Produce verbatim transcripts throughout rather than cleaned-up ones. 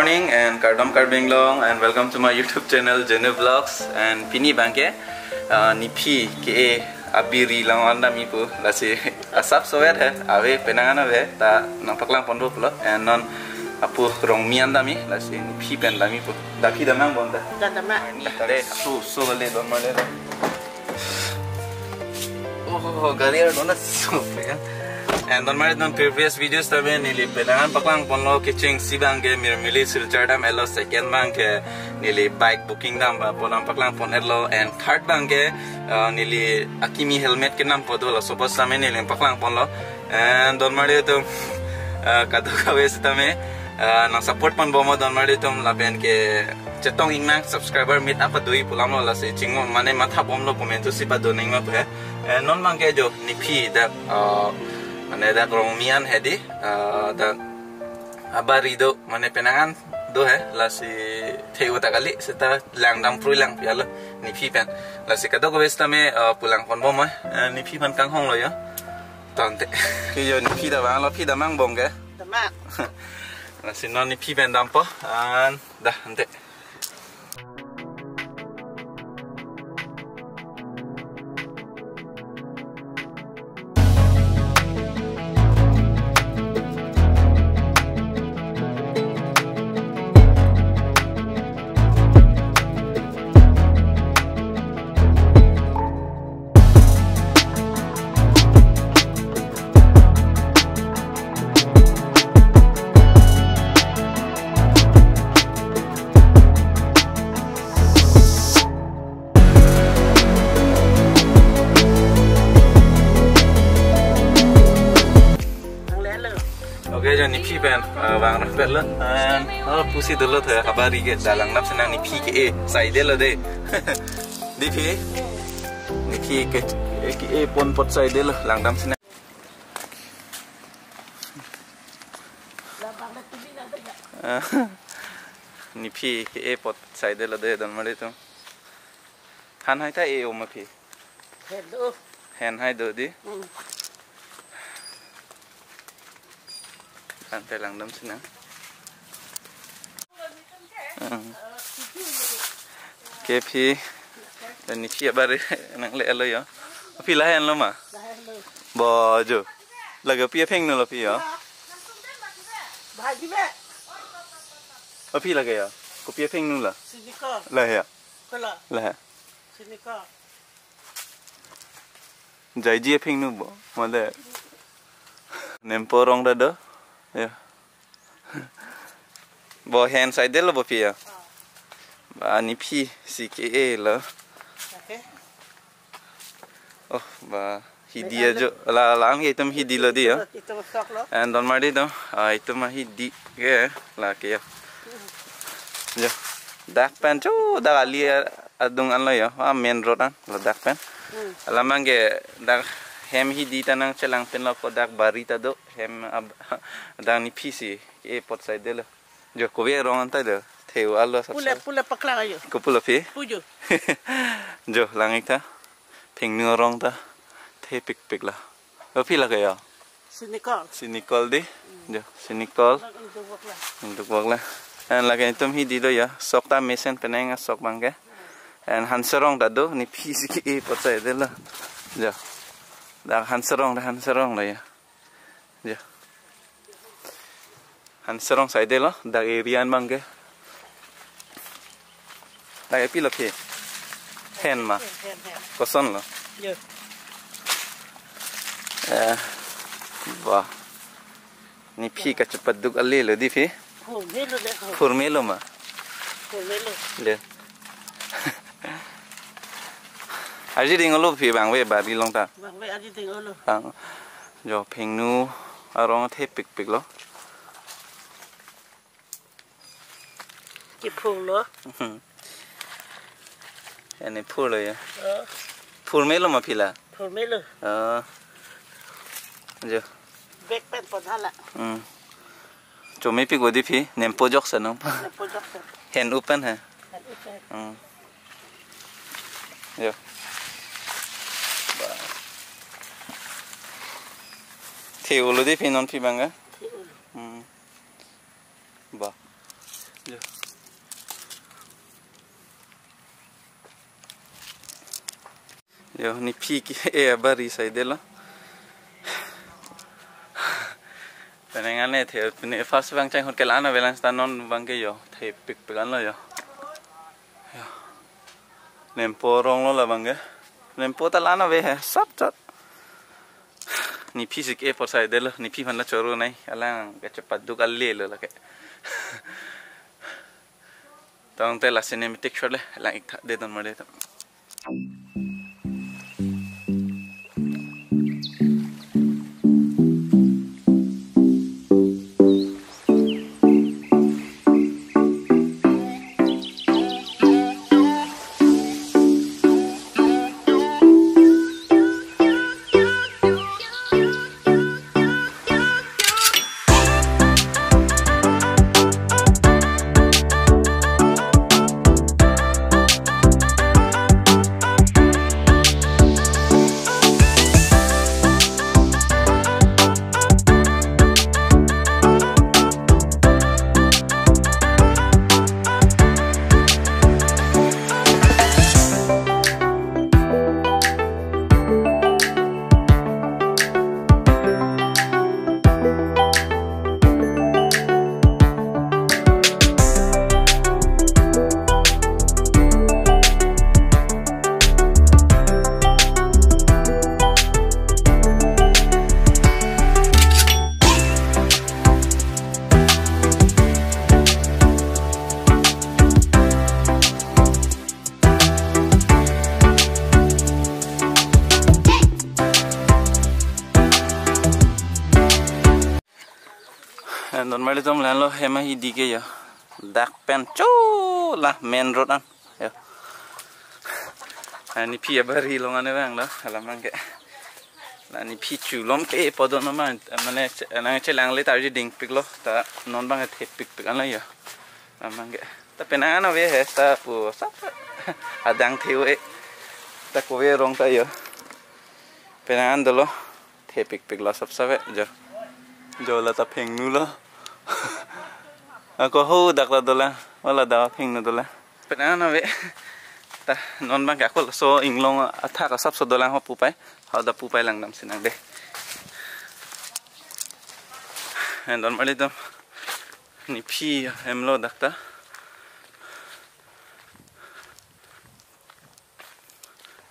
Morning and kardom Karbi Anglong and welcome to my YouTube channel Jenu Vlogs. And pini abangke, uh, nephi ke-e abari lang-an damji pu, lasi asap sovet he, ave penang an ave, ta nangpaklang ponpo pulo. And non apo Rongmi an damji, lasi nephi pen damji pu. Dak phi damnang bom ta? Dak damnang. Ni ta de, so, so le don male don. Oh, gari ar don na so ya. And don male don previous videos tame neli penang an paklang ponlo kechengsi abangke Mirmili Silchar dam-etlo, second abangke neli bike booking dam ba ponang paklang pon-etlo, and third abangke, uh, neli akimi helmet kenampo do, laso apot tame neli paklang ponlo. And don male atum, uh, kadokave sitame, uh, nang support ponbom mo don male atum, lapen ke chetong ingnang subscriber meet up adui pulang lo, lasi chingvai mane matha bomlo komantu si pado nangji ma pu he. Eh, non abangke jo nephi dak, eh, mane dak Rongmi an hedi, eh, dak abari do mane penang an do he, lasi the-o ta kali seta langdam prui lang pialo nephi pen. Lasi kadokave sitame, eh, pulang ponbom mo, eh, nephi aphan kanghong lo jo. Tangte. Ke jo nephi ta vanglo, phi damnang bom ke? Damnang. Lasi non nephi pen dampo, an dah ante. Oke, jo nephi pen, eh, vang rong petlo. And, oh, pusi dolo the, abari ke, dak langdam sinang nephi ke-e, saidelo de. Di phi? Nephi ke, ke-e pon apot saidelo, langdam sinang. Nephi ke-e apot saidelo de, don male atum. Han hai ta e-o ma phi? Hello. Han hai do di? Hmm. Tangte langdam sinang. Hmm. Ke phi, dan nephi abari nangle-etlo jo. Phi lahenlo ma? Lahenlo. Bo jo. Lake pi aphengno lo phi jo? Bhaji be. Phi lake jo. Kopi aphengno lo? Sinikol. Lahe jo. Kola. Lahe. Sinikol. Jaiji aphengno bo, mane. Nempo arong ta do. Ya. Bo han saidelo bo phi jo. Ba nephi si ke-e lo. Oke. Oh, ba hidi ajo. La, la-an ke itum hidi lo di jo. Itum sok lo. And don male atum, ah, itum ahidi ke lake jo. Jo. Dak pen jo, dak ali adung anlo jo. Ah, main road an lo dak pen. Hmm. Alam abangke dak hem hidi ta nangchelang pen lo ko dak bari ta do. Hem ab-, dak nephi si ke-e apot saidelo. Jo, kopi arong anta do. The-o alo sap. Pule, sap. Pule paklang ajo. Kopi lo phi? Pu jo. Jo, lang-ik tha. Phengno arong ta thepikpik la. Phi lake jo? Sinikol. Sinikol di. Jo, Sinikol. Lang induk bak la. Induk bak la. And lake itum hidi do jo. Sok ta mesen penang asok abangke. And Hanserong ta do, nephi si ke-e apot saidelo. Jo. Dak Hanserong, dak Hanserong lo jo. Jo. Hanserong saidelo, dak area an abangke. Dak pilo phi? Han ma. Han, han, han. Koson lo? Jo. Eh, wah. Nephi kachepaduk ale lo di phi? Phurmelo de ho. Phurmelo ma? Phurmelo. Le. Arjiding olo phi bang ve bari along ta. Bang ve arjiding olo. Bang. Jo phengno arong thepikpik lo. Kiphur lo. Ene phur lo jo. Oh. Phurmelo ma phi la? Phurmelo. Oh. Jo. Bag pen pon hala. Hmm. Chomepik odi phi, nempo joksen no. Nempo joksen. Han upen he. Han upen. Hmm. Jo. Ba. The-o lo di phi non phi abangke? The-o lo. Hmm. Ba. Yo. Yo, nephi ke-e abari saidelo. Penang an ne the, pine first abang cheng hot ke la-an avelang, seta non abang ke yo, thepikpik anlo yo. Yo. Nempo ronglo labang ke. Nempo ta la-an ave he, sat sat. Nephi si ke-e apor saidelo, nephi aphan la choro nai, alang kachepaduk ale lo lake. Tangte la cinematic shot le, lang ik tha, de don mar de ta. Eh, don mar de tom, la-anlo hem ahi di ke yo. Dak pen cho la main road an. Yo. Ah, nephi abari along ane vanglo, alam abang ke. La nephi cholom ke podon ma, mane che-, nangchelangle ta arje dingpiklo, ta non abang thepikpik anlo yo. Alam abang ke. Ta penang an ave he, ta pu sap adang the-e. Ta kove rong ta yo. Penang an dolo. Thepikpiklo sap sap e, jo. Jo la ta phengnulo. Ako ho dak la dolang. Wala dak phengnu dolang. Penang an ave. Ta non abang ke ako laso inglong athak asapso dolang ho pupai. Ho da pupai langdam sinang de. Eh, don mar de tom. Nephi hemlo dak ta.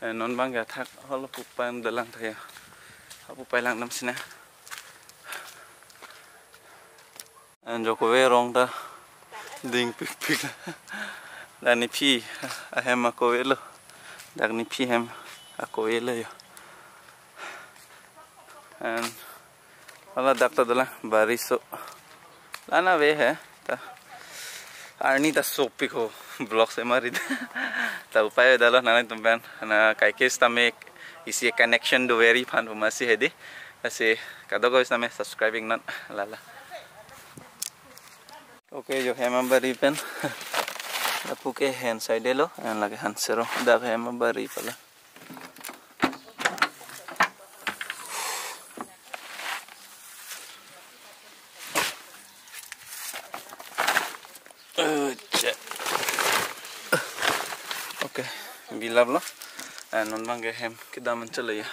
Eh, non abang ke athak holo pupai dolang ta yo. Ha pupai langdam sinang. Eh, jo kove rong ta dingpikpik. Dak nephi ahem akove lo. Dak nephi hem akove lo yo. And wala dak ta dolang bariso. La-an ave he ta. Arni ta sopik ho, vlog se mari ta. Ta upai dalo nanglitum pen. Na kaike sitame isi connection do veri aphan pu masi hedi. Lasi kadokave sitame subscribing non lala. Okay, jo hem abari pen. Lapu ke hen saidelo, and lake han sero. Dak hem abari pala. Acha. Okay, bilap lo. Eh, non abang ke hem kedam an chalo ya.